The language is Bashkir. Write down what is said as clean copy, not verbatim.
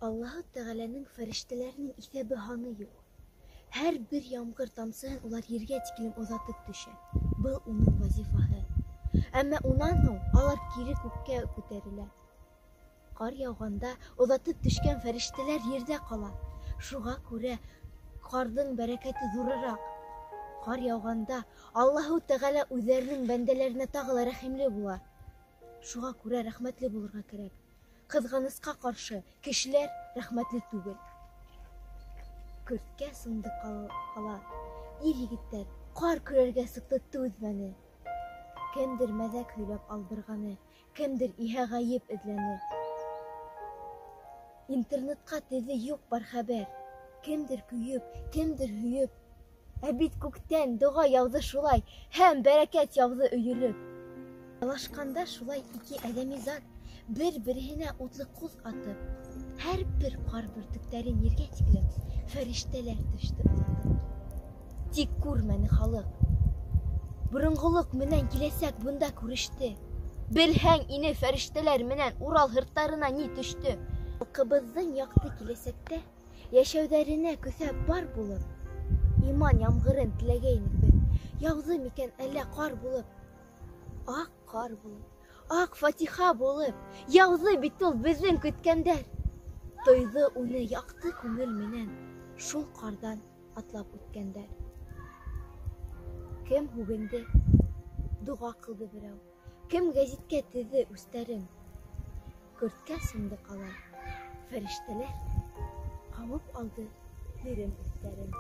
Аллаһы Тәғәләнең фәрештәләренең иҫәбе-һаны юҡ. Һәр бер ямғыр тамсыһын улар ергә тиклем оҙатып төшә. Был уның вазифаһы. Әммә унан һуң алар кире күккә күтәрелә. Ҡар яуғанда оҙатып төшкән фәрештәләр ерҙә ҡала. Шуға күрә ҡарҙың бәрәкәте ҙурыраҡ. Ҡар яуғанда Аллаһы Тәғәлә үҙҙәренең бәндәләренә тағы ла рәхимле була. Шуға күрә рәхмәтле булырға кәрәк. Ҡыҙғанысҡа ҡаршы, кешеләр рәхмәтле түгел. Көрткә сумды ҡала. Ир-егеттәр ҡар көрәргә сыҡты, түҙмәне. Кемдер мәҙәк һөйләп албырғаны, кемдер иһә ғәйеп эҙләне. Интернетҡа теҙҙе юҡ-бар хәбәр. Кемдер көйөп, кемдер һөйөп. Ә бит күктән доға яуҙы шулай, һәм бәрәкәт яуҙы өйөлөп. Талашҡанда шулай ике әҙәми зат бер-береһенә утлы ҡул атып, һәр бер ҡар бөртөктәрен ергә тиклем фәрештәләр төштө оҙатып. Тик күрмәне халыҡ. Боронғолоҡ менән киләсәк бында күреште. Белһәң ине фәрештәләр менән Урал һырттарына ни төштө. Халҡыбыҙҙың яҡты киләсәктә йәшәүҙәренә көҫәп бар булып, иман ямғырын теләгәйнек беҙ. Яуҙы микән әллә ҡар булып? Аҡ ҡар булып, аҡ фатиха булып, яуҙы бит ул беҙҙең көткәндәр. Тойҙо уны яҡты күңел менән шул ҡарҙан атлап үткәндәр. Кем һүгенде, доға ҡылды берәү. Кем гәзиткә теҙҙе үстәрен. Көрткә сумды ҡала. Фәрештәләр ҡамып алды һөрөм өҫтәрен.